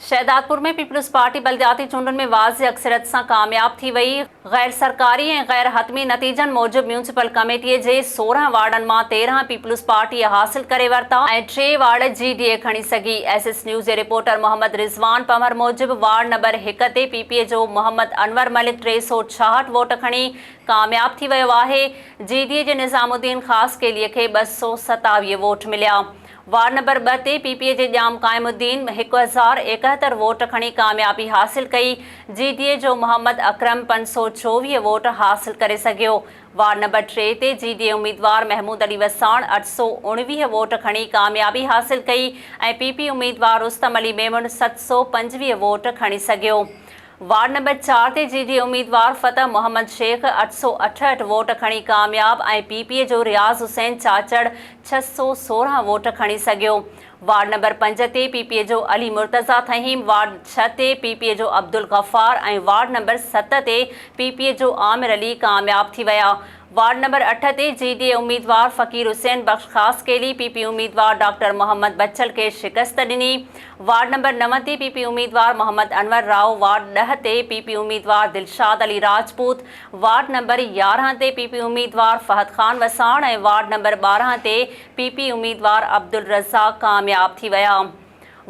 Shahdadpur ۾ peoples party بلدياتي چونڊن ۾ واضح اڪثريت سان ڪامياب ٿي وئي. غير سرڪاري ۽ غير حتمي نتيجن موجب ميونسپل ڪميٽي جي 16 وارڊن مان 13 پيپلز پارٽيء حاصل ڪري ورتا ۽ ٽي وارڊ جي ڊي اي کڻي سگهي. ايس ايس نيوز جي رپورٽر محمد رضوان پنهور موجب وارڊ نمبر هڪ تي پي پي جو محمد انور ملڪ 366 ووٽ کڻي ڪامياب ٿي ويو آهي. جي ڊي اي جي نظام الدين خاصخيلي کي 227 ووٽ مليا. وارڊ نمبر ٻه تي پي پي جي ڄام قائم الدين 1071 ووٽ کڻي ڪاميابي حاصل ڪئي، جي ڊي اي جو محمد اڪرم 524 ووٽ حاصل ڪري سگهيو. وارڊ نمبر ٽي تي جي ڊي اي اميدوار محمود علي وساڻ 819 ووٽ کڻي ڪاميابي حاصل ڪئي ۽ پي پي اميدوار رستم علي ميمڻ 725 ووٽ کڻي سگهيو. وارڊ نمبر چار تي جي ڊي اميدوار فتح محمد شيخ 868 ووٽ کڻي ڪامياب ۽ پي پي جو رياض حسين چاچڙ 616 ووٽ کڻي سگهيو. وارڊ نمبر پنج تي پي پي جو علي مرتضيٰ ٿهيم، وارڊ ڇهه تي پي پي جو عبدالغفار ۽ وارڊ نمبر ست تي پي پي جو عامر علي ڪامياب ٿي ويا. وارڊ نمبر اٺ تي جي ڊي اي اميدوار فقير حسين بخش خاصخيلي پي پي اميدوار ڊاڪٽر محمد بچل کي شڪست ڏني. وارڊ نمبر نو تي پي پي اميدوار محمد انور راء، وارڊ ڏهه تي پي پي اميدوار دلشاد علي راجپوت، وارڊ نمبر 11 تي پي پي اميدوار فهد خان وساڻ ۽ وارڊ نمبر 12 تي پي پي اميدوار عبدالرزاق ڪامياب ٿي ويا.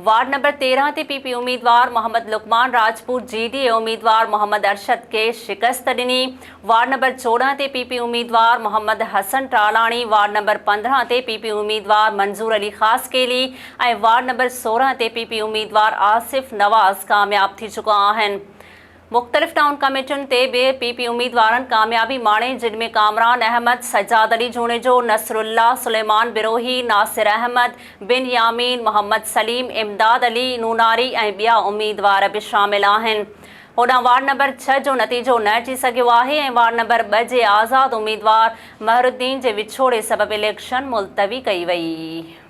وارڊ نمبر 13 تي پي پي اميدوار Muhammad Luqman Rajput G D A اميدوار محمد ارشد کي شڪست ڏني. وارڊ نمبر 14 تي پي پي اميدوار محمد حسن ٽالاڻي، وارڊ نمبر 15 تي پي پي اميدوار منظور علي خاصخيلي ۽ وارڊ نمبر 16 تي پي پي اميدوار آصف نواز ڪامياب ٿي چڪا آهن. مختلف ٽائون ڪميٽين تي به پي پي اميدوارن ڪاميابي ماڻي جن ۾ ڪامران احمد، سجاد علي جوڻيجو، نصر الله، سليمان بروهي، ناصر احمد، بن يامين، محمد سليم، امداد علي نوناري ۽ ٻيا اميدوار به شامل آهن. هوڏانهن وارڊ نمبر ڇهه جو نتيجو نه اچي سگهيو آهي ۽ وارڊ نمبر ٻه جي آزاد اميدوار مهرالدين جي وڇوڙي سبب اليڪشن ملتوي ڪئي وئي.